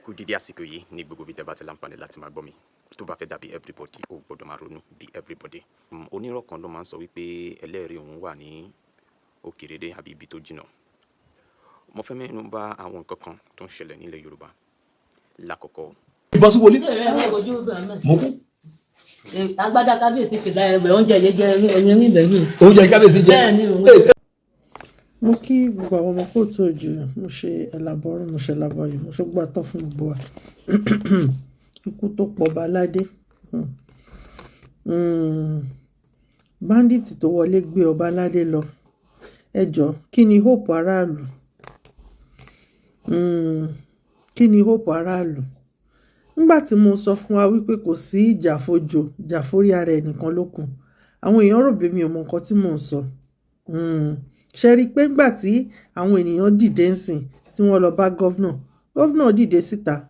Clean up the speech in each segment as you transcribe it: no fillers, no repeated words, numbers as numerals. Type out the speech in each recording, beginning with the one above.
Kú dídí àsìkò yìí ní gbogbo ibi tẹ́ bá ti láǹfààní láti máa gbọ́ mi. Tó bá fẹ́ dàbí everybody, ó gbọ́dọ̀ máa ronú bí everybody. Onírọ̀ kan ló máa ń sọ wípé ẹlẹ́rìí òun wà ní òkèrèrè àbí ibi tó jìnnà. Mo fẹ́ mẹ́nu bà àwọn nǹkan kan tó ń ṣẹlẹ̀ nílẹ̀ Yorùbá. Lákọ̀ọ́kọ́, Ìbọn sí wọlé. Mo kú. Agbádá kábíyèsí fìlà ẹgbẹ oúnjẹ yẹn jẹ oyin ìbẹ̀yìn. Oúnjẹ kábíyèsí jẹ. Bẹ́ẹ̀ ni òun. Mo kí gbogbo àwọn ọmọ kóòtù òjìrì. Mo ṣe ẹ̀làbọ̀rún, mo ṣe ẹ̀làbọ̀yè, mo ṣe gbà tán fún gbogbo wa. Ikú tó pọ̀ ọba aládé, bandit tó wọlé gbé ọba aládé lọ. Ẹ jọ, kí ni hope aráàlú? Kí ni hope aráàlú nígbà tí mo sọ fún wa wípé kò sí ìjà fojo, ìjà forí ara ẹnìkan ló kù? Àwọn èèyàn rò bí mi ò mọ nǹkan tí mò ń sọ. Ṣe rí i pé nígbà tí àwọn ènìyàn dìde ń sìn, tí wọ́n lọ bá governor, governor dìde síta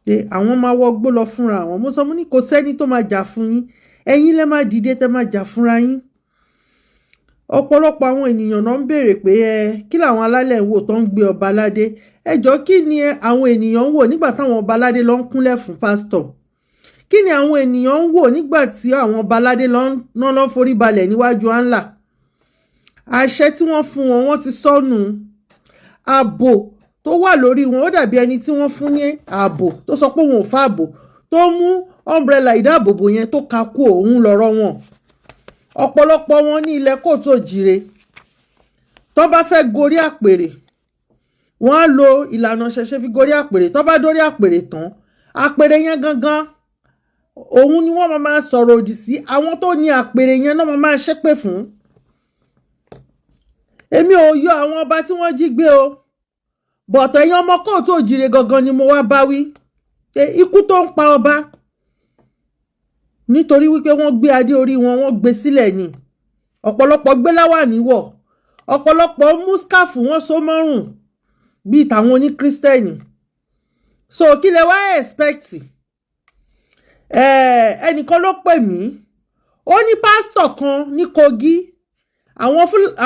pé àwọn máa wọgbó lọ fúnra àwọn. Mo sọ, mo ní kò sẹ́ni tó máa jà fún yín, ẹ̀yin lẹ́ máa dìde tẹ́ máa jà fúnra yín. Ọ̀pọ̀lọpọ̀ àwọn ènìyàn náà ń béèrè pé ẹ kí làwọn alálẹ̀ ń wò tó ń gbé ọba aládé? Ẹ jọ, kí ni àwọn ènìyàn ń wò nígbà táwọn ọba aládé lọ ń kúnlẹ̀ fún pásítọ̀? Kí ni àwọn ènìyàn ń wò nígbà tí àwọn ọba aládé lọ ń forí balẹ̀ níwájú Allah? Àṣẹ tí wọ́n fún wọn, wọ́n ti sọnù. Ààbò tó wà lórí wọn, ó dàbí ẹni tí wọ́n fún ní ààbò tó sọ pé òun ò fẹ́ ààbò, tó mú umbrella ìdáàbòbò yẹn tó ka kú òun lọ́rọ̀ wọn. Ọ̀pọ̀lọpọ̀ wọn ní ilẹ̀ kóòtù òjìrè, tó bá fẹ́ gorí àpèrè, wọ́n á lo ìlànà ṣẹ̀ṣẹ̀ fi gorí àpèrè. Tó bá dórí àpèrè tán, àpèrè yẹn gangan òun ni wọ́n máa sọ̀rọ̀ òdì sí. Àwọn tó ní àpèrè yẹn náà máa ṣépè fún. Èmi ò yọ àwọn ọba tí wọ́n jí gbé o, bọ̀tọ̀ ẹ̀yin ọmọ kóòtù òjìrè gangan ni mo wá bá wí. Ikú tó ń pa ọba, nítorí wípé wọ́n gbé adé orí wọn, wọ́n gbé sílẹ̀ ni. Ọ̀pọ̀lọpọ̀ gbé láwàní wọ̀, ọ̀pọ̀lọpọ̀ mú scarf, wọ́n so mọ́rùn bíi tàwọn oní Christian. So kí lẹ wá expect? Ẹnìkan ló pè mí, ó ní pásítọ̀ kan ní Kogi,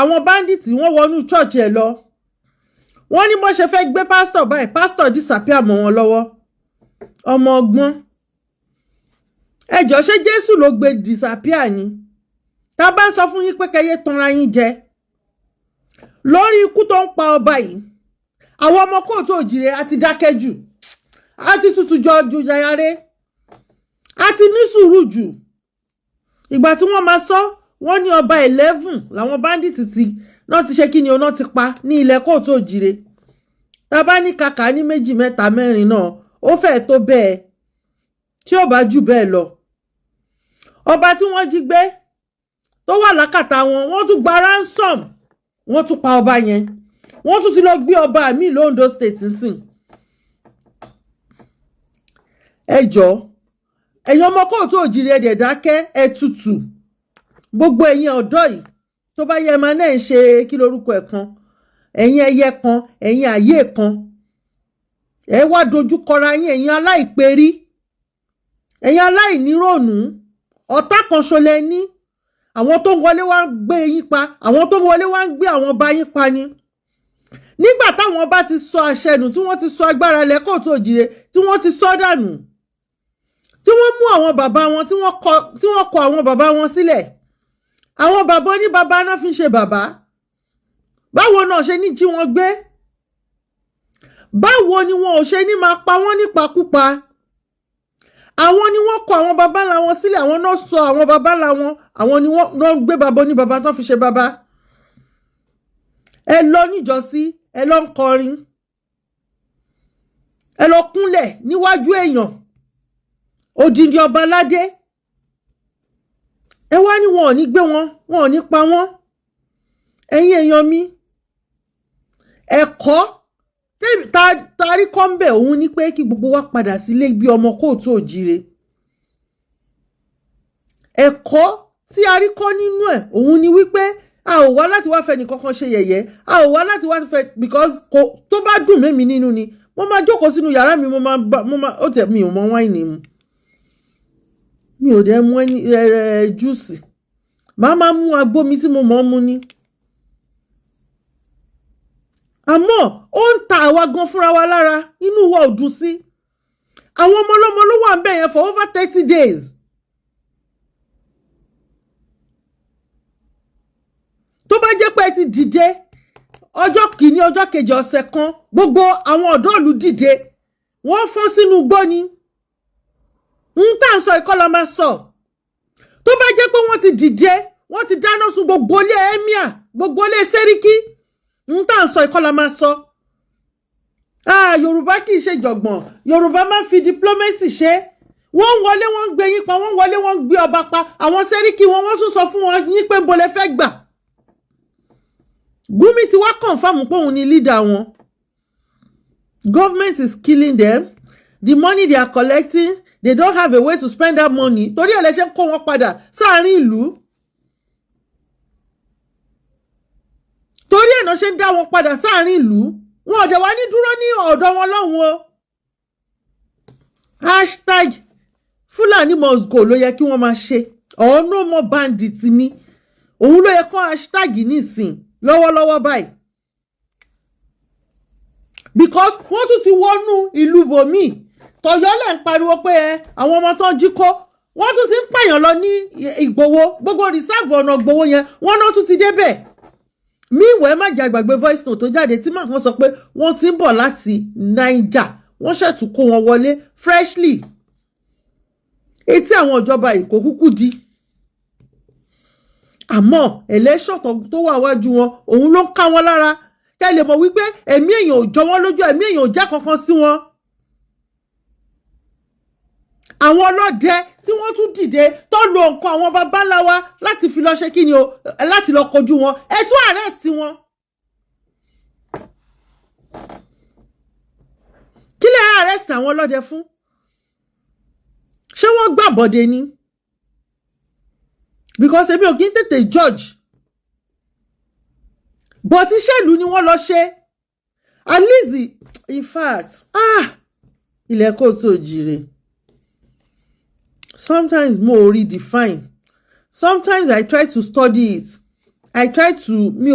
àwọn bandits wọ́n wọnú church ẹ̀ lọ. Wọ́n ní bó ṣe fẹ́ gbé pásítọ̀ báyìí, pásítọ̀ disappear mọ́ wọn lọ́wọ́. Ọmọ ọgbọ́n, ẹ jọ̀ọ́, ṣé Jésù ló gbé disappear ni? Tá a bá ń sọ fún yín pé kẹyẹ tanra yín jẹ lórí ikú tó ń pa ọba yìí, àwọn ọmọ kóòtù òjìrè a ti dákẹ́ jù, a ti tutù jọ ju yayare, a ti ní sùúrù jù. Ìgbà tí wọ́n máa sọ, wọ́n ní ọba 11 làwọn bandit ti náà ti ṣe kí ni ọ̀nà ti pa ní ilẹ̀ kóòtù òjìrè. Tá a bá ní kàkà ní méjì, mẹ́ta, mẹ́rin náà, ó fẹ́ẹ̀ tó bẹ́ẹ̀, tí ò bá jù bẹ́ẹ̀ lọ. Ọba tí wọ́n jí gbé tó wà lákàtà wọn, wọ́n tún gba ransom, wọ́n tún pa ọba yẹn, wọ́n tún ti lọ gbé ọba mi l'Ondo State nsìn. Ẹ jọ̀ọ́, ẹ̀yin ọmọ kóòtù òjìrì, ẹ̀dẹ̀ dákẹ́, ẹ tutù. Gbogbo ẹ̀yin ọ̀dọ́ yìí, tó bá yẹ máa náà ń ṣe kí lorúkọ ẹ̀ kan, ẹ̀yin ẹyẹ kan, ẹ̀yin àyè kan, ẹ wá dojú kọra yín. Ẹ̀yin aláìperí, ẹ̀yin aláìníròònú, ọ̀tá kan ṣọlẹ̀ ní. Àwọn tó ń wọlé wá ń gbé yín pa, àwọn tó ń wọlé wá ń gbé àwọn ọba yín pa ni. Nígbà táwọn bá ti sọ àṣẹ nù, tí wọ́n ti sọ agbára lẹ́kọ̀ọ́ tó jire, tí wọ́n ti sọ dànù, tí wọ́n mú àwọn bàbá wọn, tí wọ́n kọ àwọn bàbá wọn sílẹ̀, àwọn bàbá oníbàbá náà fi ń ṣe bàbá, báwo náà ṣe ní jí wọn gbé? Báwo ni wọn ò ṣe ní máa pa wọ́n nípakúpa? Àwọn ni wọ́n kọ àwọn baba ńlá wọn sílẹ̀, àwọn náà sọ àwọn baba ńlá wọn, àwọn ni wọ́n náà gbé baba oníbàbá tán fi ṣe baba. Ẹ lọ níjọ́sí, ẹ lọ ń kọrin, ẹ lọ kúnlẹ̀ níwájú èèyàn, odindi ọba aládé. Ẹ wá ní wọn ò ní gbé wọn, wọn ò ní pa wọn. Ẹ̀yin èèyàn mi, ẹ̀kọ́ tarí kọ́ńbẹ̀ òun ni pé kí gbogbo wa padà sílé bí ọmọ kóòtù òjíire. Ẹ̀kọ́ tí a rí kọ́ nínú ẹ̀ òun ni wípé a ò wá láti wá fẹ́ nìkankan ṣe yẹ̀yẹ́, a ò wá láti wá fẹ́, because kò tó bá dùn mẹ́mi nínú ni mo máa jókòó sínú yàrá mi, mo máa bá mo máa ó tẹ̀. Mi ò mọ wine mu, mi ò dẹ̀ mú ẹni ẹ ẹ juice, màá máa mú agbó mi tí mo mọ̀ ọ́ mu ni. Àmọ́ ó ń ta àwa gan fúnra wa lára, inú wa ò dùn sí. Àwọn ọmọ ọlọ́mọ ló wà ń bẹ̀ yẹn for over 30 days. Tó bá jẹ́ pé ẹ ti dìde ọjọ́ kìíní, ọjọ́ kejì, ọ̀sẹ̀ kan, gbogbo àwọn ọ̀dọ́ ìlú dìde, wọ́n fọ́n sínú igbó ni. Ń tà ń sọ ìkọ́ la máa sọ. Tó bá jẹ́ pé wọ́n ti dìde, wọ́n ti dáná sun gbogbo ilé emir, gbogbo ilé sẹ́ríkì, ń tà ń sọ ìkọ́ la máa sọ. Ah, Yorùbá kì í ṣe jọ̀gbọ̀n. Yorùbá máa ń fi diplomacy ṣe. Wọ́n ń wọlé, wọ́n ń gbé yín pa, wọ́n ń wọlé, wọ́n ń gbé ọba pa, àwọn sẹ́ríkì wọn. Wọ́n tún sọ fún wọn yín pé ń bolẹ̀ fẹ́ gbà. Gumi ti wá confirm pé òun ni leader wọn. Government is killing them. The money they are collecting, they don't have a way to spend that money. Torí ẹ̀ lẹ ṣe ń kó wọn padà sáàrin ìlú. Torí ẹ̀ náà ṣe ń dá wọn padà sáàrin ìlú. Wọn ò dẹ̀ wá ní dúró ní ọ̀dọ̀ wọn lọ́hùn o. #FulaniMustGo ló yẹ kí wọ́n máa ṣe, or no more bandits ni. Òun ló yẹ kó hashtag nísìn lọ́wọ́lọ́wọ́ báyìí, because wọ́n tún ti wọnú ìlú bòmíì. Tọ̀yọ́ lẹ̀ ń pariwo pé ẹ àwọn ọmọ tó ń jí kó, wọ́n tún ti ń pààyàn lọ ní Ìgbòho. Gbogbo reserve ọ̀nà Ìgbòho yẹn, wọ́n náà tún ti débẹ̀. Míwẹ̀ẹ́, má jẹ́ àgbàgbé voice note tó jáde tí màá kan sọ pé wọ́n ti ń bọ̀ láti Niger, wọ́n ṣètò kó wọn wọlé freshly. Etí àwọn ìjọba Èkó kúkú di, àmọ́ election tó wà wájú wọn, òun ló ń ká wọn lára. Kẹ́ lè mọ̀ wípé ẹ̀mí èèyàn ò jọ wọ́n lójú, ẹ̀mí èèyàn ò jẹ́ kankan sí wọn. Àwọn ọlọ́dẹ tí wọ́n tún dìde tó lo nǹkan àwọn baba ńlá wa láti fi lọ ṣe kí ni o, láti lọ kojú wọn, ẹ tún arrest wọn. Kí lè arrest àwọn ọlọ́dẹ fún? Ṣé wọ́n gbàbọ̀dé ni? Because èmi ò kí ń tètè judge, but iṣẹ́ ìlú ni wọ́n lọ ṣe. At least, in fact, ah, ilẹ̀ kóòtù òjìrè, sometimes mo ò rí define. Sometimes I try to study it, I try to, mi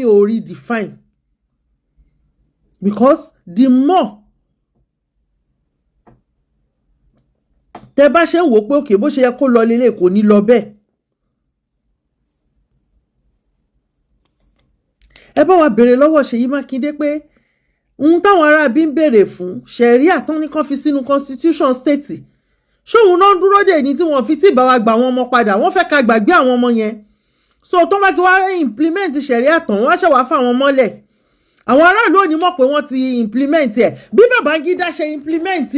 ò rí define, because the more tẹ bá ṣe ń wò ó pé òkè bó ṣe yẹ kó lọ lélẹ̀, kò ní lọ bẹ́ẹ̀. Ẹ bá wa béèrè lọ́wọ́ Ṣèyí Mákindé pé ohun táwọn aráabí ń béèrè fún, ṣẹ̀ríà tán ní kán fi sínú constitution state, ṣóun náà ń dúró dè ní tí wọ́n fi tí bá wa gbà àwọn ọmọ padà? Wọ́n fẹ́ ká gbàgbé àwọn ọmọ yẹn. So tó bá ti wá implement ṣẹ̀ríà tán, wọ́n á ṣẹ̀wá fáwọn mọ́lẹ̀. Àwọn aráàlú ò ní mọ̀ pé wọ́n ti implement ẹ̀, bí Babangida ṣe implement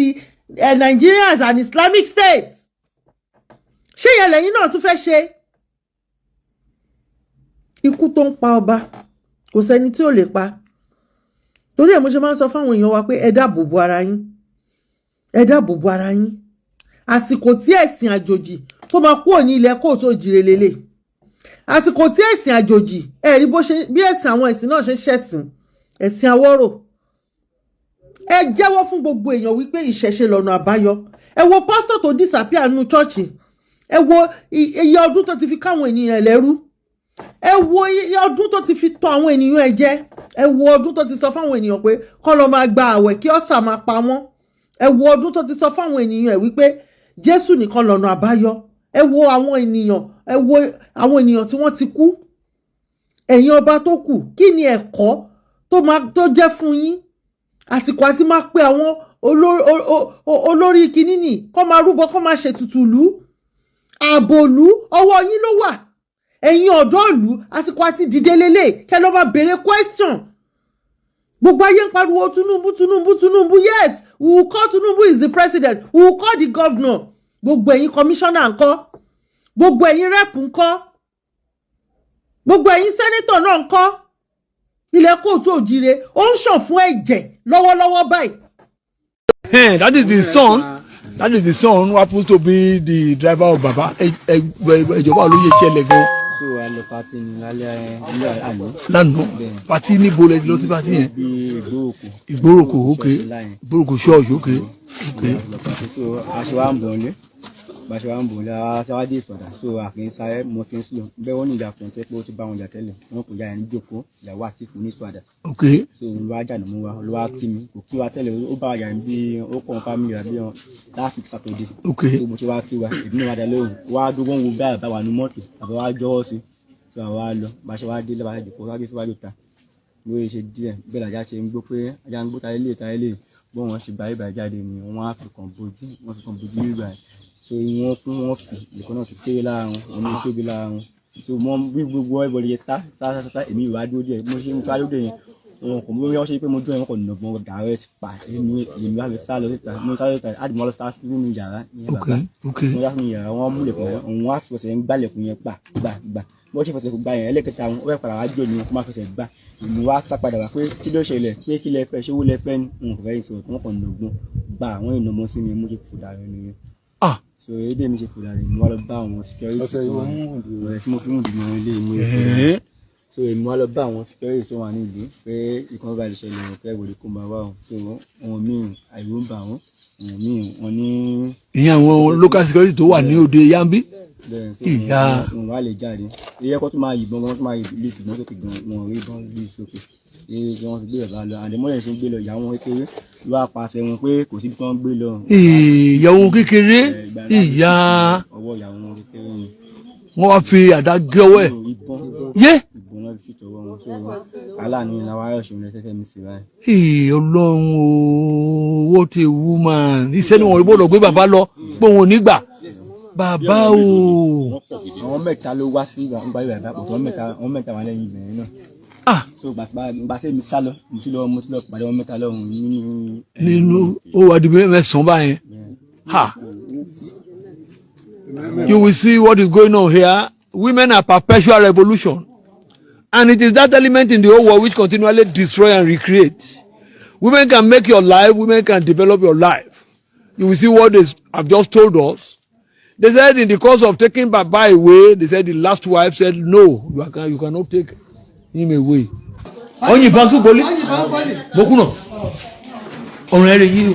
Nigeria as an Islamic state. Ṣé yẹn lẹ́yìn náà tún fẹ́ ṣe? Ikú tó ń pa ọba, kò sẹ́ni tí ò lè pa. Torí ẹ̀ mo ṣe máa ń sọ fáwọn èèyàn wa pé ẹ dáàbò bo ara yín, ẹ dáàbò bo ara yín. Àsìkò tí ẹ̀sìn àjòjì tó máa kúrò ní ilẹ̀ kóòtù òjìrè lélẹ̀, àsìkò tí ẹ̀sìn àjòjì, ẹ rí bó ṣe bí ẹ̀sìn, àwọn ẹ̀sìn náà ṣe ń ṣẹ̀sìn, ẹ̀sìn àwọ̀rò. Ẹ jẹ́wọ́ fún gbogbo èèyàn wípé ìṣẹ̀ṣe lọ́nà àbáyọ. Ẹ wo pásítọ̀ tó disappear nínú church. Ẹ wo iye ọdún tó ti fi káwọn ènìyàn lẹ́rú. Ẹ wo iye ọdún tó ti fi tọ́ àwọn ènìyàn ẹ jẹ. Ẹ wo ọdún tó ti sọ fáwọn ènìyàn pé kọ́ lọ máa gba àwẹ̀ kí ọ̀sà máa pa wọ́n. Ẹ wo ọdún tó ti sọ fáwọn ènìyàn ẹ wípé Jésù nìkan lọ́nà àbáyọ. Ẹ wo àwọn ènìyàn, ẹ wo àwọn ènìyàn tí wọ́n ti kú. Ẹ̀yin ọba tó kù, kí ni ẹ̀kọ́ tó máa tó jẹ́ fún yín? Àsìkò àti máa pe àwọn olórí kínní nì kọ́ máa rúbọ, kọ́ máa ṣètùtù ìlú. Ààbò ìlú, ọwọ́ yín ló wà. Ẹ̀yin ọ̀dọ́ ìlú, àsìkò àti dìde lélẹ̀, kẹ́ lọ́ máa béèrè question. Gbogbo ayé ń pariwo Tinubu, Tinubu, Tinubu. Yes, we will call Tinubu is the president, we will call the governor. Gbogbo ẹ̀yin commissioner ńkọ́? Gbogbo ẹ̀yin rep ńkọ́? Gbogbo ẹ̀yin senator náà ńkọ́? Ilẹ̀ kóòtù òjìrè, ó ń ṣàn fún ẹ̀jẹ̀ lọ́wọ́lọ́wọ́ báyìí. Hey, that is the son. That is the son who happens to be the driver of Baba. Ìjọba olóye ṣẹlẹ̀ gan. So a lọ party ní lálẹ́ ní àná. Lánàá, party níbo lẹ ti lọ sí party yẹn? Bí Ìgbóòkù. Ìgbóròkò, ok. Ṣọ́ọ̀ṣì ńlá yẹn. Ìgbóròkò ṣọ́ọ̀ṣì, ok. Lọ party, so aṣọ wa ń bọ̀ nílé. Bá ṣe wá ń bò lá sáwádìí ìsọdà, so àkín sáré, mo fi ń sùn bẹ́ẹ̀. Wọ́n ní ìjà kan tẹ́ pé ó ti bá wọn jà tẹ́lẹ̀, wọn kò yá ẹni jókòó, ìyàwó àtìkù ní ìsọdà. So òun ló wá jà mú wa, ló wá kí mi, kò kí wa tẹ́lẹ̀. Ó bá wa jà bí ó kàn family wa bí wọn last week Saturday. So mo ṣe wá kí wa, èmi náà wá dá lóhùn, wá dúró, wọn wo bí àbá wa nu mọ́tò, àbá wa jọ́wọ́ sí. So àwa lọ, bá ṣe wá dé lọ́ba jòkó wájú síwájú ta lóye ṣe díẹ̀ bẹ́ẹ̀, làjá ṣe ń gbó pé ajá ń gbó ta ilé ta ilé bó wọn ṣe gba ibà jáde ni wọ́n á fi kàn bojú, wọ́n fi kàn bojú ibà. So wọ́n kún, wọ́n fi ìkan náà tó kéré lára wọn, òun ló tóbi lára wọn. So wọ́n bí gbogbo everybody yẹ tá tá tá tá, èmi ìwà dúró díẹ̀, mo ṣe ń tó dúró yẹn, wọn kò mú bí wọ́n ṣe pé mo dúró yẹn, wọn kò nà bọ́n direct pa èmi. Èmi wá fi sá lọ síta, mo sá lọ síta, á dì mọ́ lọ sá nínú yàrá yẹn. Bàbá mo sá sínú yàrá, wọn múlẹ̀ pọ̀, òun á fẹsẹ̀ ń gbálẹ̀kùn yẹn pa gbà gbà. Bó ṣe fẹsẹ̀ gbà yẹn, ẹlẹ́kẹta wọn ó fẹ́ padà wá jò ní wọn kó má fẹsẹ̀ gbà. Èmi wá sá padà wá pé kí ló ṣẹlẹ̀, pé kí lẹ fẹ́, ṣé owó lẹ fẹ́ ni? N kò fẹ́ sọ. Wọn kàn nà ògùn gbà, àwọn èèyàn mọ́ sí mi, mo ṣe fò dàrú nìyẹn. So ebi mi ṣe fò dàrú, èmi wá lọ bá àwọn security tó wà ọ̀rẹ́ tí mo fi ń dùn mọ́ ilé mi. So èmi wá lọ bá àwọn security tó wà nílùú pé ìkan bá lè ṣẹlẹ̀, ọ̀kẹ́ ìwòlé kó máa wá o. So àwọn míì àìwò ń bà wọ́n, àwọn míì wọ́n ní. Ìyẹn àwọn local security tó wà ní òde Yambi. Bẹ́ẹ̀, so Ìyá. wọn wá lè jáde, ilé ẹ̀kọ́ tó máa yìnbọn gan, tó máa lè ṣùgbọ́n sókè gan, wọn rí ìbọn lè sókè èyí tí wọ́n fi gbé bàbá lọ. Àdèmọ́lẹ̀ ṣe ń gbé lọ, ìyá wọn kékeré ló wá pàṣẹ wọn pé kò síbi tí wọ́n gbé lọ. Ìyàwó kékeré, ìyá. Ọwọ́ ìyàwó wọn kékeré ni. Wọ́n wá fi àdá gé ọwọ́ ẹ̀? Ìbọn. Yé. Ìbọn náà fi ṣètò ọwọ́ wọn. So aláàánú ni làwọn ayọ̀ṣọ́ ní ẹsẹ̀ mi sí báyìí. Ee, Ọlọ́run o, what a woman! Iṣẹ́ ni wọ́n gbọ́dọ̀ gbé bàbá lọ pé òun ò ní gbà bàbá o. Àwọn mẹ́ta ló wá sí ìgbà ńgbà ìgbà ìbá àwọn mẹ́ta wà lẹ́yìn ìbẹ̀rẹ̀ náà. So gbàtí mi sá lọ, mo ti lọ pàdé àwọn mẹ́ta lọ́hùn nínú. Nínú ó wà di mẹ́sàn-án báyẹn. Ha, you will see what is going on here. Women are perpetual revolution, and it is that element in the whole world which continually destroy and recreate. Women can make your life, women can develop your life. You will see what they have just told us. They said in the course of taking Baba away, they said the last wife said, "No, you cannot take him away." Wọ́n yìnbọn sí poli mokuna, ọ̀rọ̀ ẹ̀rẹ̀ yìí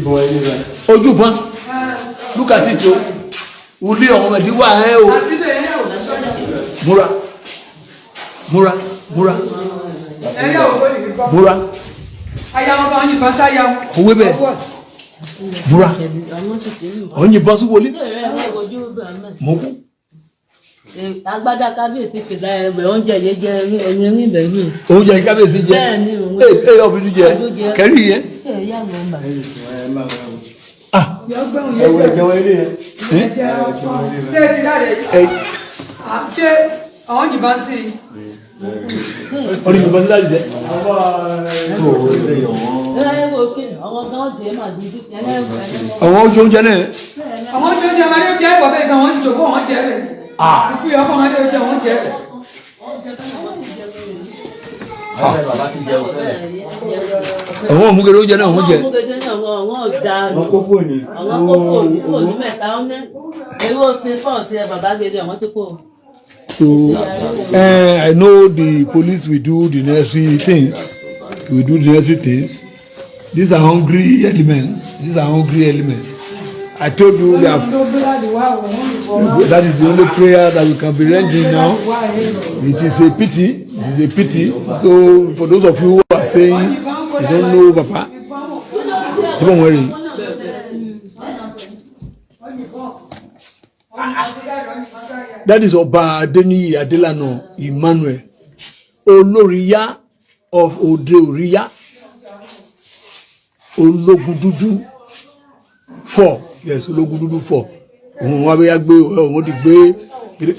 o, ojú bọn. Look at it o, wùlé ọ̀hún ẹ̀dí wà ẹ́ o. Múra, múra, múra, múra. Òwe bẹ́ẹ̀, múra, ọ̀hún yìnbọn sí wọlé mokú. Agbádá kábíyèsí fìlà ẹgbẹ oúnjẹ yìí jẹ oyin rí bẹ́ẹ̀ mi. Oúnjẹ yìí kábíyèsí jẹ? Bẹ́ẹ̀ ni, òun. Ee ee, ọ̀bìnrin jẹ kẹrí yẹn. Ẹ yà wọ́n mà. Ah. Ẹwọ ẹjẹ wọlé yẹn. Ṣé àwọn yìnbọn sí i? Ọ̀rọ̀ yìnbọn sí láti jẹ. Ẹ wo kí àwọn kan jẹ máa dúdú ẹ. Àwọn oúnjẹ náà. Àwọn oúnjẹ oúnjẹ máa ní oúnjẹ ẹ̀pọ̀ bẹ́ẹ̀ gan, wọ́n ti jòkó, wọ́n jẹ bẹ́ẹ̀. Ìfúyọ̀ ọkọ̀ wọn ní oúnjẹ, wọ́n jẹ bẹ́ẹ̀. Bàbá ti jẹ òfẹ́. Àwọn òmùgẹ̀rẹ̀ oúnjẹ náà wọ́n jẹ. Àwọn òmùgẹ̀rẹ̀ náà wọ́n dà. Wọ́n kó fóònù. Àwọn kó fóònù, fóònù mẹ́ta ó ní ewé òfin pọ̀ sí ẹ bàbá gidi, àwọn tó kó. So I know the police will do the necessary things. We do the necessary things. These are hungry elements. These are hungry elements. I told you that that is the only prayer that we can be rendering now. It is a pity. It is a pity. So for those of you who are saying you don't know Papa, don't worry. That is Ọba Adeniyi Adelana Emmanuel, Olóríyá of Òde Òríyá, Ológun dúdú four, yes, Ológun dúdú four. Òun wá bóyá gbé òun ti gbé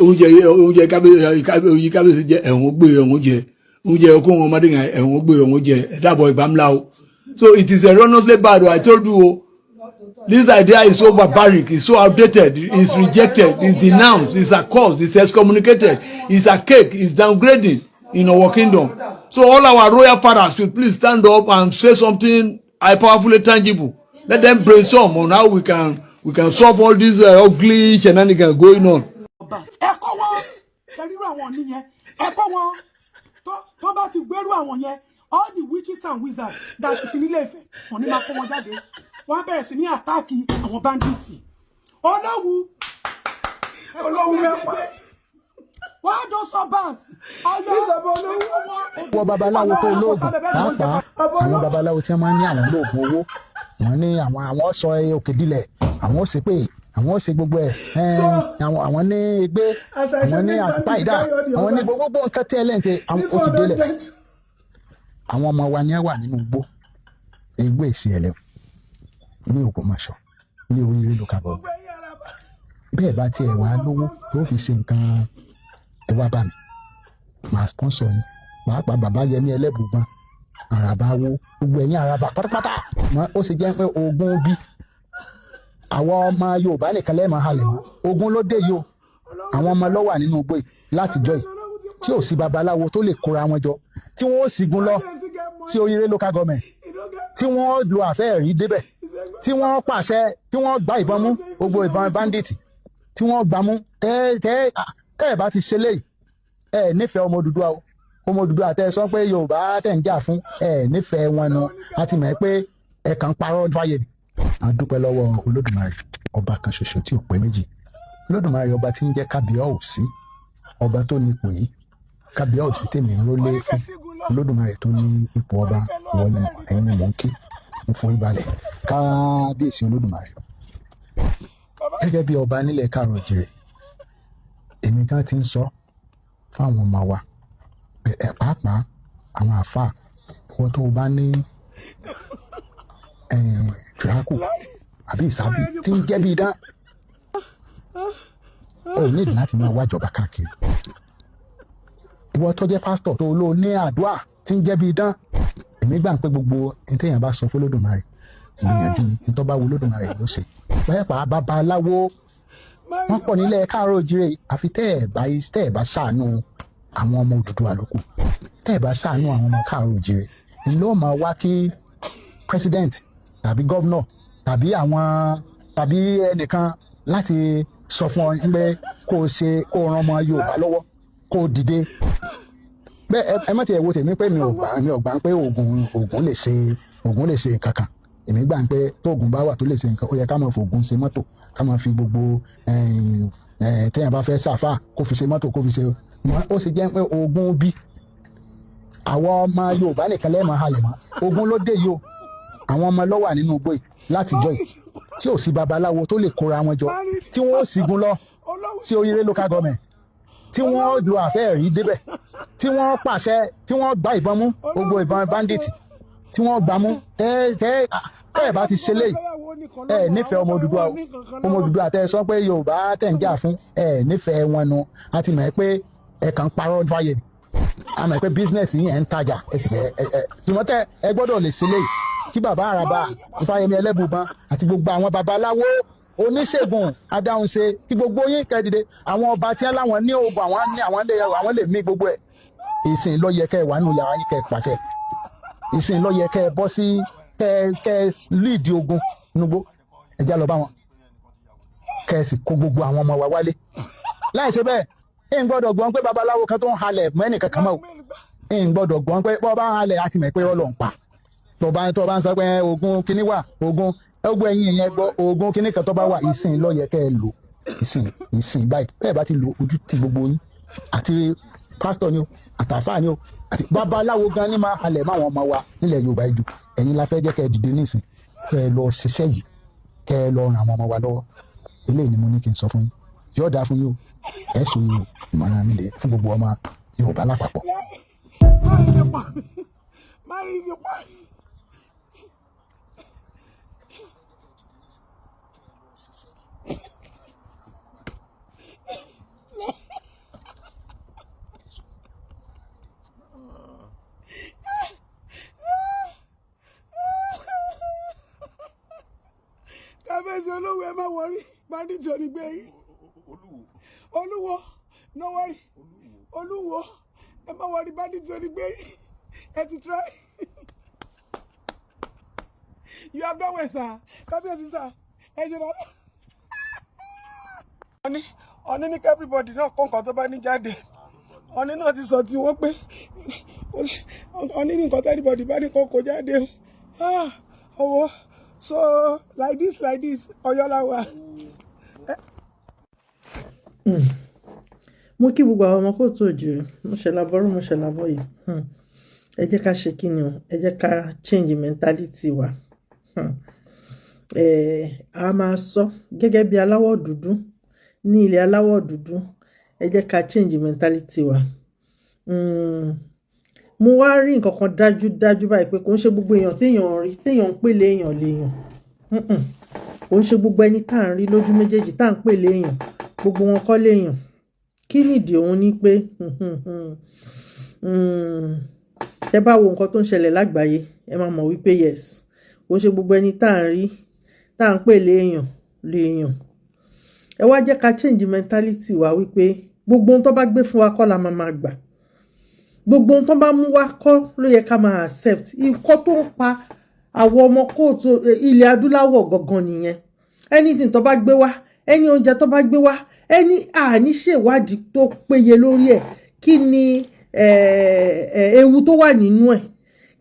oúnjẹ, oúnjẹ kábíyèsí, kábíyèsí jẹ, ẹ̀hún gbé ẹ̀hún jẹ oúnjẹ ọkọ wọn ọmọdé yẹn, ẹ̀hún gbé ẹ̀hún jẹ ẹ̀dàbọ̀ ìgbàmúlá o. So it is erroneously bad o. I told you o, this idea is so barbaric, it's so outdated, it's rejected, it's denounced, it's accursed, it's excommunicated, it's archaic, it's downgrading in our kingdom. So all our royal fathers should please stand up and say something powerfully tangible. Let them brainstorm on how we can solve all these ugly shenanigans going on. Ẹ̀kọ́ wọn kẹrírú àwọn nìyẹn, ẹ̀kọ́ wọn tó bá ti gbérú àwọn yẹn, all the witches and wizards that is in Ilé Ifẹ̀, wọn ní máa kó wọn jáde, wọn á bẹ̀rẹ̀ sí ní attack àwọn bandits. Olówu, Olówu mẹ́pà. Wàá dán sọ́bàs. Ọ̀yọ́. Wọ babaláwo tó lóògùn, pàápàá àwọn babaláwo tí wọ́n máa ń ní àwọn lóògùn owó, wọ́n ní àwọn sọ òkè dilẹ̀, àwọn ó ṣe pé àwọn ó ṣe gbogbo ẹ̀, àwọn ní egbé, àwọn ní àpáìdá, àwọn ní gbogbo nǹkan tí ẹlẹ́yìn ṣe, ó ti délẹ̀. Àwọn ọmọ wa ni ẹ wà nínú igbó, egbò èsì ẹ̀lẹ́ ní Ògbómọ̀ṣọ́ ní oríire local government. Bẹ́ẹ̀ bá tiẹ̀ wá lówó tó fi ṣe nǹkan, ẹ wá bá mi, màá sponsor yín. Pàápàá bàbá Yẹmí Ẹlẹ́bùúgbọ́n, àràbà wo, gbogbo ẹ̀yin àràbà pátápátá. Ó ṣe jẹ́ pé ogun bí àwọn ọmọ Yorùbá nìkan lẹ́ẹ̀mọ́ halẹ̀ mọ́. Ogun ló dé yìí o. Àwọn ọmọ ló wà nínú igbó yìí látijọ́ yìí tí ò sí babaláwo tó lè kóra wọn jọ, tí wọ́n ó sígun lọ sí oríire local government, tí wọ́n lo àfẹ́ẹ̀rí débẹ̀, tí wọ́n pàṣẹ, tí wọ́n gba ìbọn mú, gbogbo ìbọn bandit tí wọ́n gbà mú. Tẹ́ tẹ́ tẹ́ ẹ̀ bá ti ṣe léyìí, ẹ nífẹ̀ẹ́ ọmọ Odùduwà o. Ọmọ Odùduwà tẹ́ ẹ sọ pé Yorùbá tẹ̀ ń jà fún, ẹ nífẹ̀ẹ́ wọn nu. A ti mọ̀ ẹ́ pé ẹ kàn ń parọ́ fáyé ni. A dúpẹ́ lọ́wọ́ Olódùmarè, ọba kan ṣoṣo tí ò pé méjì, Olódùmarè, ọba tí ń jẹ́ kábíyèsí, ọba tó ní ipò yìí, kábíyèsí tèmi ń rólé fún. Olódùmarè tó ní ipò ọba, ìwọ ni, ẹ̀yin ni mò ń kí, mo forí balẹ̀, kábíyèsí Olódùmarè. Gẹ́gẹ́ bí ọba nílẹ̀ káàrọ̀ jìrì, èmi kan ti ń sọ fáwọn ọmọ wa ẹ, pàápàá àwọn àáfàá, ìwọ tó o bá ní fìrákù àbí ìsábì tí ń jẹ́ bí idán, o ní ìdí láti máa wájọba káàkiri. Ìwọ tó jẹ́ pásítọ̀ tó ló ní àdúrà tí ń jẹ́ bí idán, èmi gbà pé gbogbo ní téèyàn bá sọ fún Olódùmarè, ìgbìyànjú ni. Ní tó bá wo Olódùmarè ló ṣe. Pàápàá babaláwo, wọ́n pọ̀ nílẹ̀ káàárọ̀ òjìrè. Àfi tẹ́ ẹ̀ bá ṣàánú àwọn ọmọ Odùduwà lókù, tẹ́ ẹ̀ bá ṣàánú àwọn ọmọ káàárọ̀ òjìrè, ló máa wá kí president tàbí governor tàbí àwọn tàbí ẹnìkan láti sọ fún ọ pé kó o ṣe, kó o ran ọmọ Yorùbá lọ́wọ́, kó o dìde bẹ́ẹ̀. Ẹ má tiẹ̀ wo tèmi pé mi ò gbà pé oògùn lè ṣe nǹkan kan. Èmi gbà pé tóògùn bá wà tó lè ṣe nǹkan, ó yẹ ká máa fi oògùn ṣe mọ́tò, ká máa fi gbogbo téèyàn bá fẹ́ ṣàfà kó fi ṣe mọ́tò, kó fi ṣe. Ó ṣe jẹ́ pé oògùn bí àwọn ọmọ Yorùbá nìkan lẹ́ẹ̀mọ́ halẹ̀ mọ́. Ogun ló dé yìí o. Àwọn ọmọ ló wà nínú igbó yìí látijọ́ yìí tí ò sí babaláwo tó lè kóra wọn jọ, tí wọ́n ó sígun lọ sí oríire local government, tí wọ́n lo àfẹ́ẹ̀rí débẹ̀, tí wọ́n pàṣẹ, tí wọ́n gba ìbọn mú, gbogbo ìbọn bandit tí wọ́n gbà mú. Tẹ́ tẹ́ tẹ́ ẹ̀ bá ti ṣe léyìí, ẹ nífẹ̀ẹ́ ọmọ Odùduwà o. Ọmọ Odùduwà tẹ́ ẹ sọ pé Yorùbá tẹ̀ ń jà fún, ẹ nífẹ̀ẹ́ wọn nu. A ti mọ̀ ẹ́ pé ẹ kàn ń parọ́ fáyé ni. A mọ̀ pé business yìí, ẹ̀ ń tajà, ẹ sì fẹ́ ẹ ṣùgbọ́n tẹ́ ẹ gbọ́dọ̀ lè ṣe léyìí kí bàbá àràbà Ifáyẹmí Ẹlẹ́bùbọn àti gbogbo àwọn babaláwo oníṣègùn adáhunṣe, kí gbogbo yín kẹ́ dìde. Àwọn ọba tí wọ́n láwọn ní oògùn, àwọn ní àwọn lè mí gbogbo ẹ̀, ìsìn ló yẹ kẹ́ ẹ wà nínú yàrá yín, kẹ́ ẹ pàṣẹ. Ìsìn ló yẹ kẹ́ ẹ bọ́ sí, kẹ́ ẹ lead ogun nugbó, ẹ já lọ bá wọn, kẹ́ ẹ sì kó gbogbo àwọn ọmọ wa wálé. Láì ṣe bẹ́ẹ̀, ẹ̀ ń gbọ́dọ̀ gbọ́n pé babaláwo kan tó ń halẹ̀ mọ́ ẹnìkan kan mọ́ o. Ẹ̀ ń gbọ́dọ̀ gbọ́n pé bọ́ bá ń halẹ̀, àti mọ̀ pé ọlọ́ ń pa. Tó bá ń sọ pé ogun kinní wà, ogun ẹ̀yìn yẹn gbọ́, ogun kinní kan tó bá wà, ìsìn ló yẹ kẹ́ ẹ lò, ìsìn báyìí. Bẹ́ẹ̀ bá ti lò, ojú ti gbogbo yín, àti pásítọ̀ ni o, àtàfáà ni o, àti babaláwo gan ni máa halẹ̀ máwọn ọmọ wa nílẹ̀ Yorùbá jù. Ẹ̀yin la fẹ́ jẹ́ kẹ́ ẹ dìde nísìn, kẹ́ ẹ lọ ṣiṣẹ́ yìí, kẹ́ ẹ lọ ràn àwọn ọmọ wa lọ́wọ́. Eléyìí ni mo ní kí n sọ fún yín. Yóò dáa fún yín o, ẹ sọ yín o. Ìmọ̀ràn mi lè fún gbogbo ọmọ Yorùbá lápapọ̀. Mari ti pa mí. Kábíyèsí olówó, ẹ má worry, bandit onígbé yín. Olúwo, no worry. Olúwo, ẹ má worry, bandit onígbé yín. Ẹ ti try, you have done well, sir. Kábíyèsí sir, ẹ ṣe dáadáa. Ọ̀ní ní everybody náà kó nǹkan tó bá ní jáde. Ọ̀ní náà ti sọ tí wọ́n pé ọ̀ní ní nǹkan tó everybody bá ní kó kó jáde o. Ah, ọwọ́ so like this, like this, Ọ̀yọ́ la wà. Mo kí gbogbo àwọn ọmọ káàárọ̀ oòjíire. Mo ṣe labọ́rú, mo ṣe labọ́ yìí. Ẹ jẹ́ ká ṣe kí ni o, ẹ jẹ́ ká change mentality wa. A máa sọ gẹ́gẹ́ bí aláwọ̀ dúdú ní ilẹ̀ aláwọ̀ dúdú, ẹ jẹ́ ká change mentality wa. Mo wá rí nǹkan kan dájú dájú báyìí pé kò ń ṣe gbogbo èèyàn téèyàn rí, téèyàn ń pè léèyàn léèyàn. Kò ń ṣe gbogbo ẹni tá à ń rí lójú méjèèjì tá à ń pè léèyàn, gbogbo wọn kọ́ léèyàn. Kí nìdí òun ni pé tẹ bá wo nǹkan tó ń ṣẹlẹ̀ lágbàáyé, ẹ máa mọ̀ wípé yes, kò ń ṣe gbogbo ẹni tá à ń rí, tá à ń pè léèyàn léèyàn. Ẹ wá jẹ́ ká change mentality wa wípé gbogbo ohun tó bá gbé fún wa kọ́ la máa máa gbà, gbogbo ohun tó bá mú wá kọ́ ló yẹ ká máa accept. Nǹkan tó ń pa àwọn ọmọ kóòtù ilẹ̀ adúláwọ̀ gangan nìyẹn. Anything tó bá gbé wá, ẹni oúnjẹ tó bá gbé wá, ẹni àní ṣèwádìí tó péye lórí ẹ̀. Kí ni ewu tó wà nínú ẹ̀?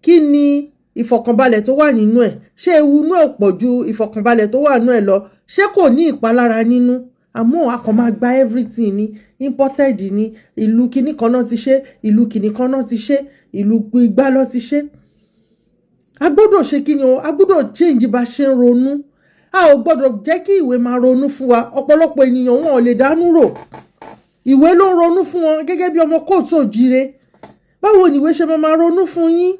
Kí ni ìfọ̀kànbalẹ̀ tó wà nínú ẹ̀? Ṣé ewu inú ẹ̀ pọ̀ ju ìfọ̀kànbalẹ̀ tó wà nínú ẹ̀ lọ? Ṣé kò ní ìpalára nínú? Àmọ́ a kàn máa gba everything ní imported ní ìlú kinní kan náà ti ṣe, ìlú kinní kan náà ti ṣe, ìlú igbá ló ti ṣe. A gbọ́dọ̀ ṣe kí ni o, a gbọ́dọ̀ change bá ṣe ń ronú. A ò gbọ́dọ̀ jẹ́ kí ìwé máa ronú fún wa. Ọ̀pọ̀lọpọ̀ ènìyàn, wọn ò lè dánú rò, ìwé ló ń ronú fún wọn. Gẹ́gẹ́ bí ọmọ káàárọ̀ oòjíire, báwo ni ìwé ṣe máa ronú fún yín?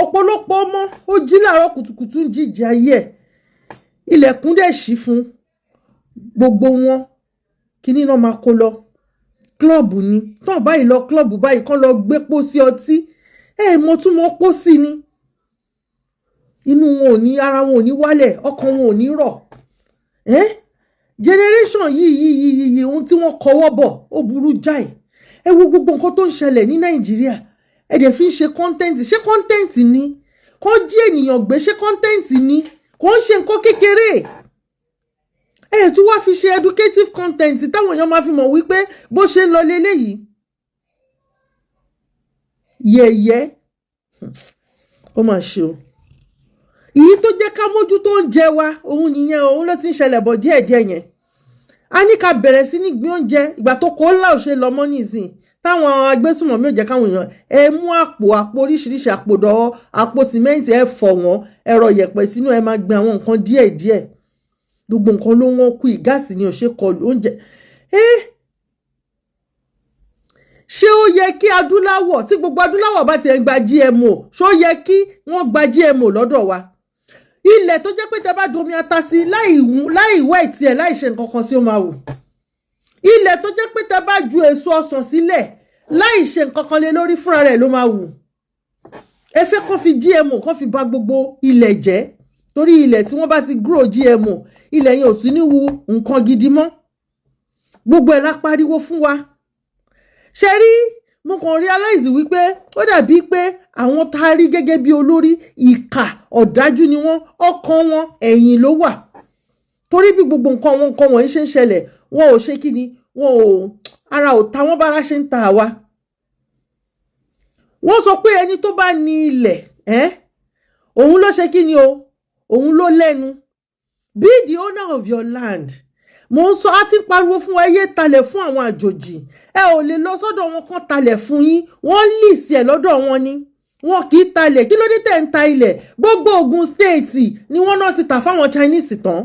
Ọ̀pọ̀lọpọ̀ ọmọ, ó jí láàárọ̀ kùtùkùtù, ń jíjẹ ayé ẹ̀, ilẹ̀kùn dẹ̀ ṣí fún gbogbo wọn, kíní náà máa kó lọ club ni tán báyìí, lọ club báyìí, kán lọ gbé pósí ọtí. Ẹ mọ tún mọ pósí ni, inú wọn ò ní, ara wọn ò ní wálẹ̀, ọkàn wọn ò ní rọ̀. Ẹ́ generation yìí yìí yìí yìí, ohun tí wọ́n kọwọ́ bọ̀, ó burú jáì. Ẹ wo gbogbo nǹkan tó ń ṣẹlẹ̀ ní Nàìjíríà, ẹ dẹ̀ fi ń ṣe content. Ṣé content ni kó jí ènìyàn gbé? Ṣé content ni? Kò ń ṣe nǹkan kékeré. Ẹ tún wá fi ṣe educative content táwọn èèyàn máa fi mọ̀ wípé bó ṣe ń lọ leléyìí. Yẹ̀yẹ́, ó mà ṣe o. Èyí tó jẹ́ ká mójútó oúnjẹ wa, òun nìyẹn. Òun ló ti ń ṣẹlẹ̀ bọ̀ díẹ̀díẹ̀ yẹn. A ní ká bẹ̀rẹ̀ sí ní gbin oúnjẹ. Ìgbà tó kó ńlá ò ṣe lọ mọ́ nísìn, táwọn agbésùnmọ̀mí ò jẹ́ káwọn èèyàn, ẹ mú àpò, àpò oríṣiríṣi, àpò dọ̀wọ́, àpò sìmẹ́ǹtì, ẹ fọ̀ wọ́n, ẹ rọ yẹ̀pẹ̀ sínú ẹ, máa gbin àwọn nǹkan díẹ̀díẹ̀. Gbogbo nǹkan ló wọ́n kú. Gáàsì ni ò ṣe kọlù oúnjẹ. Ṣé ó yẹ kí adúláwọ̀, tí gbogbo adúláwọ̀ bá ti ń gba GMO, ṣó yẹ kí wọ́n gba GMO lọ́dọ̀ wa? Ilẹ̀ tó jẹ́ pé tẹ bá domi ata sí láì wẹ̀ tiẹ̀, láì ṣe nǹkan kan sí, ó máa wù. Ilẹ̀ tó jẹ́ pé tẹ bá ju èso ọsàn sílẹ̀ láì ṣe nǹkan kan lé lórí, fúnra rẹ̀ ló máa wù. Ẹ fẹ́ kó fi GMO, kó fi bà gbogbo ilẹ̀ jẹ́, torí ilẹ̀ tí wọ́n bá ti grow GMO, ilẹ̀ yẹn ò tún ní wu nǹkan gidi mọ́. Gbogbo ẹ̀ la pariwo fún wa. Ṣe rí, mo kàn realize wípé ó dàbí pé àwọn tá a rí gẹ́gẹ́ bí olórí, ìkà ọ̀dájú ni wọ́n. Ọkàn wọn ẹ̀yìn ló wà, torí bí gbogbo nǹkan wọn, nǹkan wọ̀nyí ṣe ń ṣẹlẹ̀, wọn ò ṣe kí ni, wọn ò, ara ò ta wọ́n bára ṣe ń ta àwa. Wọ́n sọ pé ẹni tó bá ní ilẹ̀ ẹ́, òun ló ṣe kí ni o, òun ló lẹ́nu. Be the owner of your land. Mo ń sọ, á ti ń pariwo fún ẹ, yé talẹ̀ fún àwọn àjòjì. Ẹ ò lè lọ sọ́dọ̀ wọn kán talẹ̀ fún yín. Wọ́n lease ẹ̀ lọ́dọ̀ wọn ni, wọn kì í talẹ̀. Kí ló dé tẹ̀ ń ta ilẹ̀? Gbogbo Ogun State ni wọ́n náà ti tà fáwọn Chinese tán.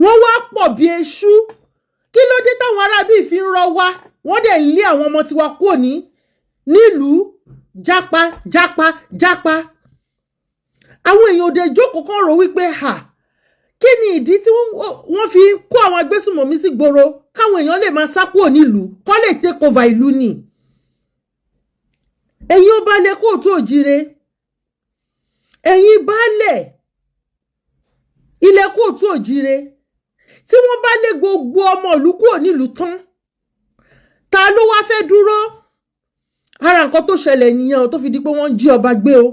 Wọ́n wá pọ̀ bí eṣú. Kí ló dé táwọn aráabí fi ń rọ wá? Wọ́n dẹ̀ ń lé àwọn ọmọ tiwa kúrò ní nílùú. Jápa, jápa, jápa. Àwọn èèyàn òde jókòó kan rò wípé ha, kí ni ìdí tí wọ́n fi ń kó àwọn agbésùmọ̀mí sí gbòòrò? Káwọn èèyàn lè máa sá kúrò nílùú, kó lè take over ìlú ni. Ẹ̀yin ó bá lè káàárọ̀ oòjíire, ẹ̀yin baálẹ̀ ilẹ̀ káàárọ̀ oòjíire, tí wọ́n bá lé gbogbo ọmọ ìlú kúrò nílùú tán, ta ló wá fẹ́ dúró? Ara nǹkan tó ṣẹlẹ̀ nìyẹn o, tó fi di pé wọ́n ń jí ọba gbé o.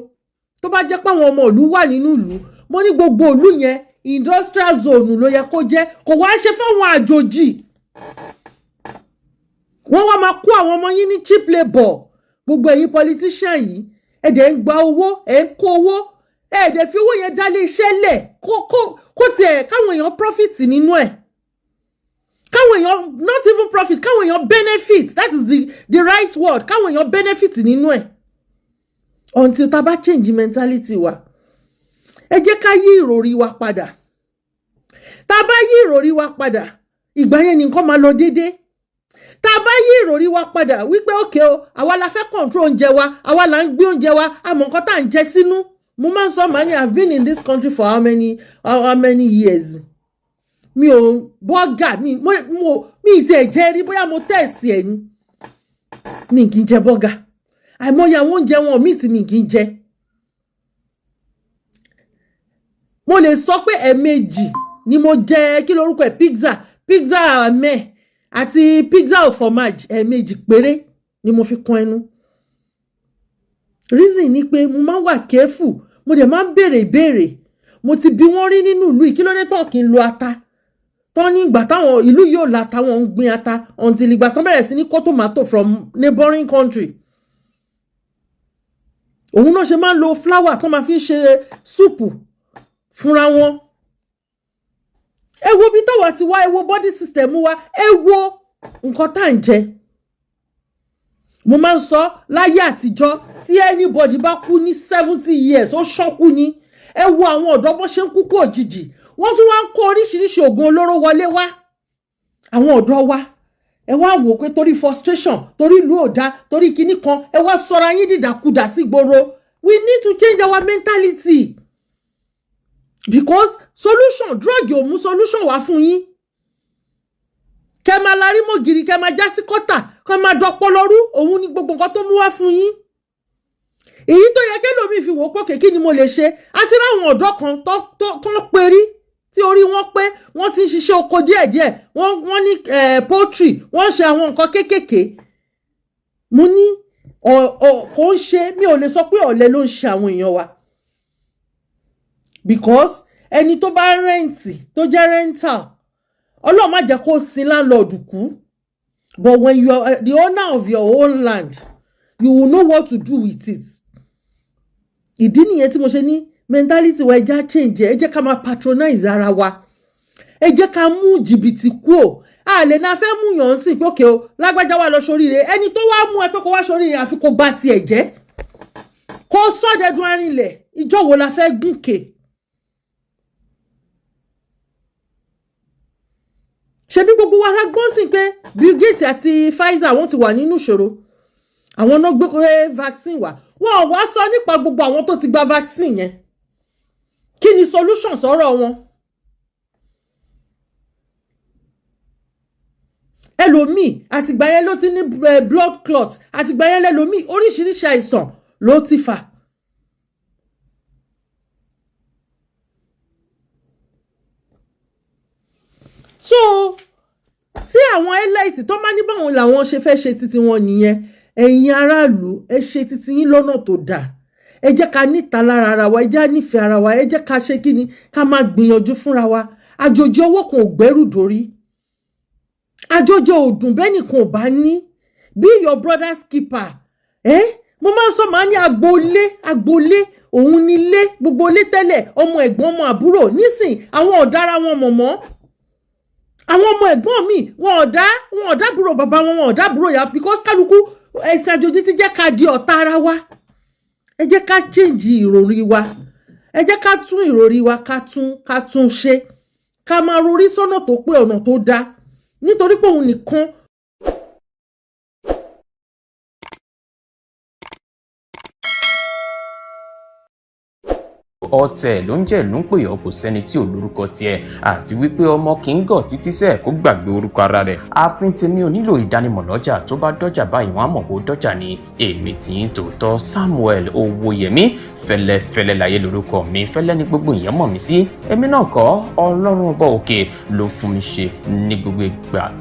Tó bá jẹ́ pé àwọn ọmọ ìlú wà nínú ìlú, mo ní gbogbo ìlú yẹn, industrial zone ló yẹ kó jẹ́. Kò wá ṣe fáwọn àjòjì. Wọ́n wá máa kó àwọn ọmọ yín ní cheap labour. Gbogbo ẹ̀yin politician yìí, ẹ dẹ̀ ń gba owó, ẹ̀ ń kó owó. Ẹ dẹ̀ fi owó yẹn dálé iṣẹ́ lẹ̀, kó tiẹ̀ káwọn èèyàn profit nínú ẹ̀, káwọn èèyàn, not even profit, káwọn èèyàn benefit, that is the right word, káwọn èèyàn benefit nínú ẹ̀. Until tá a bá change mentality wa, ẹ jẹ́ ká yí ìròrí wa padà. Tá a bá yí ìròrí wa padà, ìgbà yẹn ni nǹkan máa lọ déédéé. Tá a bá yí ìròrí wa padà wípé òkè o, àwa la fẹ́ control oúnjẹ wa, àwa là ń gbé oúnjẹ wa, àmọ́ nǹkan tá à ń jẹ sínú. Mo máa ń sọ, màá ní, I've been in this country for how many years, mi ò burger, mi mo mi ì tiẹ̀ jẹ́ rí. Bóyá mo test ẹ̀ ni, mi kì í jẹ burger. Àìmọye àwọn oúnjẹ wọn míì tí mi kì í jẹ. Mo lè sọ pé ẹ̀ẹ̀mejì ni mo jẹ, kí lorúkọ ẹ̀, pizza mẹ́ àti pizza au fromage. Ẹ̀ẹ̀mejì péré ni mo fi kún ẹnu. Reason ni pé mo máa ń wà careful, mo dẹ̀ máa ń béèrè ìbéèrè. Mo ti bí wọ́n rí nínú ìlú yìí, kí ló dé tán kí n lo ata tán ní ìgbà táwọn ìlú yóò la táwọn ń gbin ata, until ìgbà tán bẹ̀rẹ̀ sí ní kó tomato from neighboring country. Òun náà ṣe máa ń lo flour tó máa fi ń ṣe súpù fúnra wọn. Ẹ wo bí táwa ti wá, ẹ wo body system wa, ẹ wo nǹkan tá à ń jẹ. Mo máa ń sọ, láyé àtijọ́, tí anybody bá kú ní 70 years, ó ṣọ́kú ni. Ẹ wo àwọn ọ̀dọ́ bó ṣe ń kú kú òjijì. Wọ́n tún wá ń kó oríṣiríṣi oògùn olóró wọlé wá. Àwọn ọ̀dọ́ wa, ẹ wá wò pé torí frustration, torí ìlú ò dá, torí kinní kan, ẹ wá sọra yín dìdàkudà sí gbòòrò. We need to change our mentality, because solution, drug ò mú solution wá fún yín. Kẹ máa larí mọ́gìrì, kẹ máa já sí kọ́tà, kẹ máa dọpọlọ rú, òun ni gbogbo nǹkan tó mú wá fún yín. Èyí tó yẹ kẹlòmíì fi wò ó pòkè, kí ni mo lè ṣe? Àti ráwọn ọ̀dọ́ kan tó ń perí, tí orí wọn pé, wọ́n ti ń ṣiṣẹ́ oko díẹ̀díẹ̀, wọ́n ní poultry, wọ́n ń ṣe àwọn nǹkan kéékèèké. Mo ní kò ń ṣe, mi ò lè sọ pé ọ̀lẹ ló ń ṣe àwọn èèyàn wa, because ẹni tó bá rent, tó jẹ́ rental, Ọlọ́run má jẹ́ kó sin landlord kú, but when you are the owner of your own land, you will know what to do with it. Ìdí nìyẹn tí mo ṣe ní mentality wa, ẹ jẹ́ á change. Ẹ jẹ́ ká máa patronize ara wa, ẹ jẹ́ ká mú jìbìtì kúò. A lè náà fẹ́ mú yàn sí pé òkè o, lágbájá wà lọ sóríire. Ẹni tó wá mú ẹ pé kó wá sóríire, àfi kó bá tiẹ̀ jẹ́, kó sọ́dẹ̀dùn arinlẹ̀. Ìjọ wo la fẹ́ gùnkè? Ṣebí gbogbo wa la gbọ́n sí pé Bill Gates àti Pfizer, wọ́n ti wà nínú ìṣòro. Àwọn náà gbé vaccine wá, wọn ò wá sọ nípa gbogbo àwọn tó ti gba vaccine yẹn. Kí ni solution sọ̀rọ̀ wọn? Ẹlòmíì, àtìgbà yẹn ló ti ní blood clot. Àtìgbà yẹn lẹ́lòmíì, oríṣiríṣi àìsàn ló ti fà. So tí àwọn elite tó máa ní báwọn làwọn ṣe fẹ́ ṣe títí wọn nìyẹn, ẹ̀yin aráàlú, ẹ ṣe títí yín lọ́nà tó dáa. Ẹ jẹ́ ká níta lára ara wa, ẹ jẹ́ á nífẹ̀ẹ́ ara wa, ẹ jẹ́ ká ṣe kí ni, ká máa gbìyànjú fúnra wa. Àjòjì ọwọ́ kan ò gbẹ́rù dórí, àjọjẹ òdùn bẹ́ẹ̀ nìkan ò bá ní. Be your brother's keeper. Ẹ mo máa ń sọ, màá ní agboolé, agboolé òun ní ilé, gbogbo ilé tẹ́lẹ̀, ọmọ ẹ̀gbọ́n, ọmọ àbúrò. Nísìn, àwọn ọ̀dára wọn mọ̀mọ́. Àwọn ọmọ ẹ̀gbọ́n mi, wọn ọ̀dá àbúrò bàbá wọn, wọn ọ̀dá àbúrò yà, because kálukú, ẹ̀sìn àjòjì ti jẹ́ ká di ọ̀tá ara wa. Ẹ jẹ́ ká change ìròrí wa, ẹ jẹ́ ká tún ìròrí wa, ká tún ṣe, ká máa rorí sọ́nà tó pé, ọ̀nà tó dáa, nítorí pé òun nìkan. Ọ̀tẹ̀ ló ń jẹ́, ló ń pè ọ́, kò sẹ́ni tí ò lórúkọ tiẹ̀, àti wípé ọmọ kì í gọ̀ títí sẹ́ẹ̀ kó gbàgbé orúkọ ara rẹ̀. Ààfin tèmi ò nílò ìdánimọ̀ lọ́jà, tó bá dọ́jà báyìí, wọ́n á mọ̀ kó dọ́jà ni. Èmi tì í tòótọ́, Samuel Owóyẹmí fẹlẹ́fẹlẹ́ láyé lórúkọ mi, fẹlẹ́ ní gbogbo ìyẹn mọ̀ mí sí. Èmi náà kọ́, Ọlọ́run ọba òkè ló fún mi ṣe ní gbogbo ìgbà.